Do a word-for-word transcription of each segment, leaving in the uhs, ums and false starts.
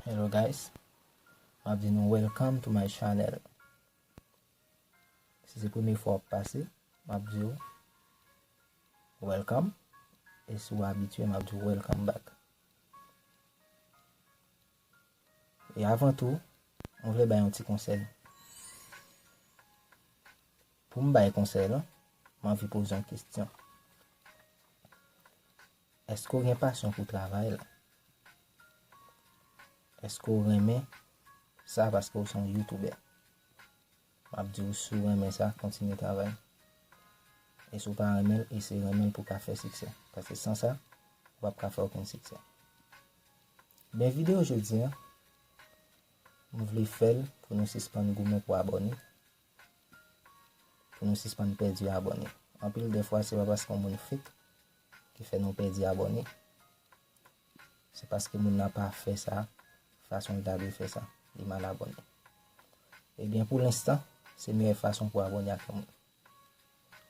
Hello guys, m ap di nou welcome to my channel. Si se premye fwa w ap pase, m ap di w welcome. E si w abitye, m ap di w welcome back. E avan tou, mwen vle bay yon ti konsèy. Pou m bay konsèy la, m anvi poze yon kesyon. Èske w gen pasyon pou travay la? Èske w renmen sa paske w se yon youtubè? M ap di w, si w renmen sa, kontinye travay. E si w pa renmen l, eseye renmen l pou w ka fè siksè. Paske san sa, ou p ap ka fè okenn siksè. Men videyo jodi a, m vle fè l pou nou sispann goumen pou abòne, pou nou sispann pèdi abòne. Anpil de fwa, se pa paske yon moun fake ki fè nou pèdi abòne. Se paske moun nan pa fè sa fason l ta dwe fè sa. Li mal abòne. Ebyen, pou lenstan, se meyè fason pou abòne ak yon moun.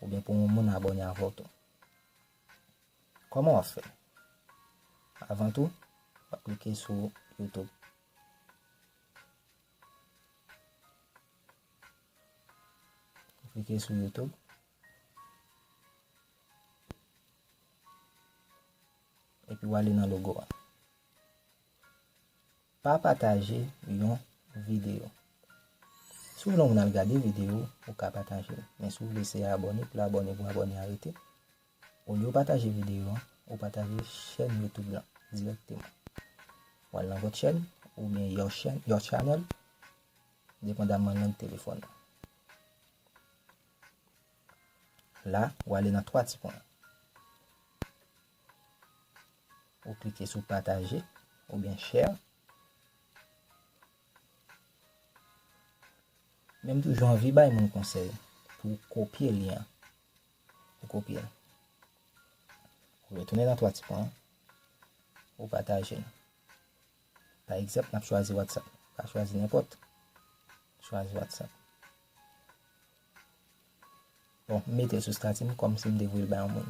Oubyen pou yon moun abòne avè w tou. Kòman w ap fè? Avan tou, w ap klike sou YouTube. Klike sou YouTube. Epi w ale nan logo a. Pa pataje yon videyo. Si w vle yon moun al gade videyo, ou ka pataje l. Men si w vle se abòne, pou l abòne, pou abòne a rete, olye w pataje videyo an, ou pataje chèn YouTube lan dirèkteman. W al nan vòt chèn oubyen your channel, your channel, depandamman lang telefòn nan. La, w ale nan twa ti pwen. Ou klike sou pataje oubyen share. Men m toujou anvi bay moun konsèy pou w kopye lyen an. Ou kopye l. Ou retounen nan twa ti pwen an. Ou pataje l. Pa egzanp, n ap chwazi WhatsApp. Pa chwazi nenpòt. Chwazi WhatsApp. Bon, m mete l sou stati m kòmsi m te voye l bay yon moun.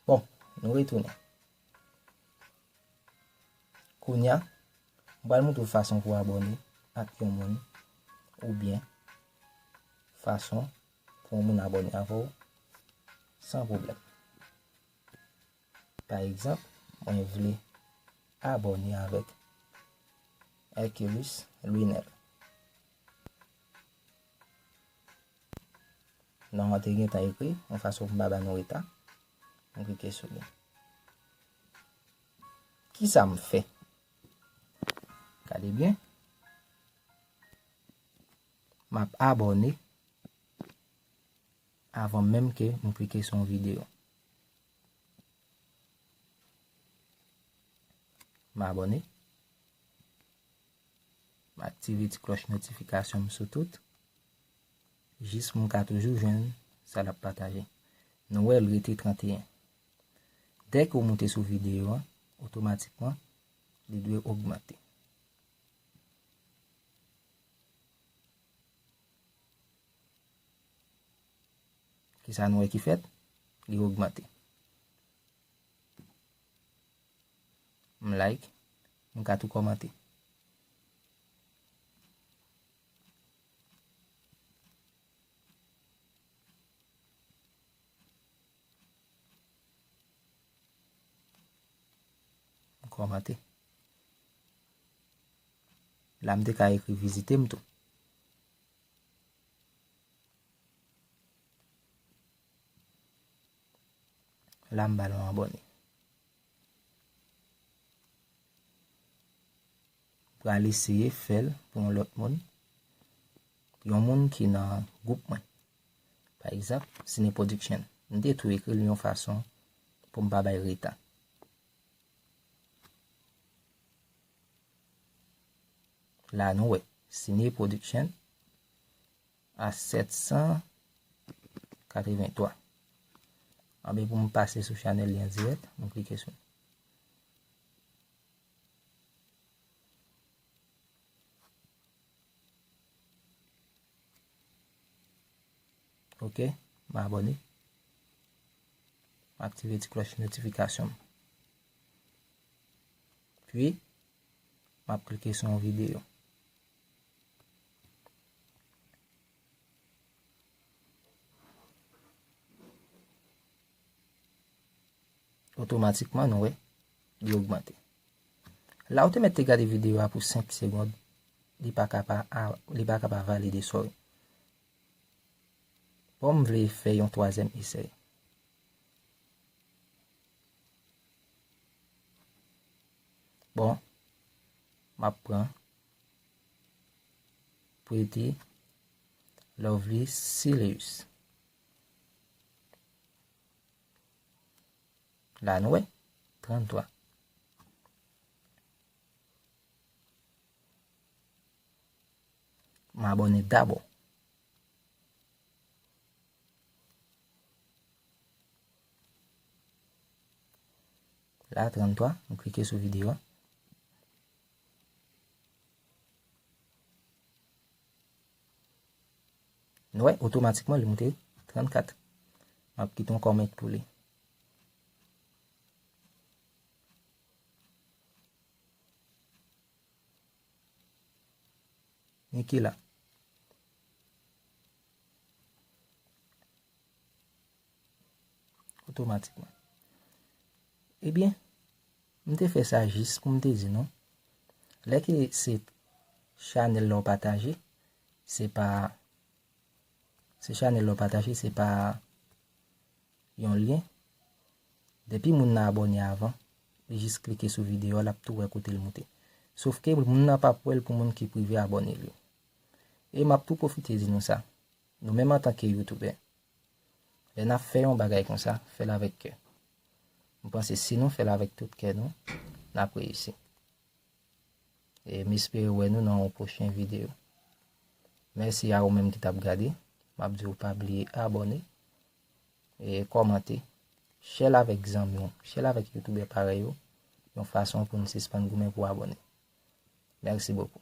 Bon, nou retounen. Kounye a, m pral montre w fason pou w abòne ak yon moun, oubyen fason pou yon moun abòne avè w san pwoblèm. Pa egzanp, mwen vle abòne avèk Herculus Luinel. Non an te gentan ekri, yon fason pou m pa ba nou reta. Mwen klike sou li. Kisa m fè? Gade byen. M ap abòne avan menm ke m klike sou yon videyo. M abòne. M aktive ti klòch notifikasyon m sou tout. Jis pou m ka toujou jwenn sa l ap pataje. Nou wè l rete tranteyen. Dèke w moute sou videyo an, otomatikman, li dwe ogmante. Kisa nou wè ki fèt? Li ogmante. M like, m ka tou kòmante. M kòmante. La m te ka ekri vizite m tou. La m ba l yon abòne. Pral eseye fè l pou yon lòt moun. Yon moun ki nan gwoup mwen. Pa egzanp, Cine Production. M te tou ekri l yon fason pou m pa bay reta. La nou wè, Cine Production a sèt san katrevenntwa. Anben pou m pase sou chanèl li an dirèk, m klike sou. Ok, m abòne. M aktive ti klòch notifikasyon m. Pi, m ap klike sou yon videyo. Otomatikman, nou wè, li ogmante. La ou te mèt te gade videyo a pou senk segonn, li pa ka pa, a- li pa ka pa valide, sorry. Bon, m vle fè yon twazyèm esèy. Bon, m ap pran Pretty Lovely Sileus. La nou wè, tranntwa. M abòne dabò. La, tranntwa, m klike sou videyo a. Nou wè, otomatikman, li moute trannkat. M ap kite yon kòmant pou li. Niki la. Otomatikman. Ebyen, m te fè sa jis pou m te di nou, lè ke se chanèl la w pataje, se pa, se chanèl la w pataje, se pa yon lyen. Depi moun nan abòne avan, li jis klike sou videyo a, l ap tou wè kote l moute. Sof ke moun nan p ap wè l pou moun ki prive abòne l yo. E m ap tou pwofite di nou sa. Nou menm antanke youtubè, lè n ap fè yon bagay konsa, fè l avèk kè. M panse si nou fè l avèk tout kè nou, n ap reyisi. E m espere wè nou nan yon pwochen videyo. Mèsi a ou menm ki t ap gade. M ap di w pa bliye abòne, e kòmante, share l avèk zanmi w, share l avèk youtubè parèy ou, yon fason pou n sispann goumen pou abòne. Mèsi bokou.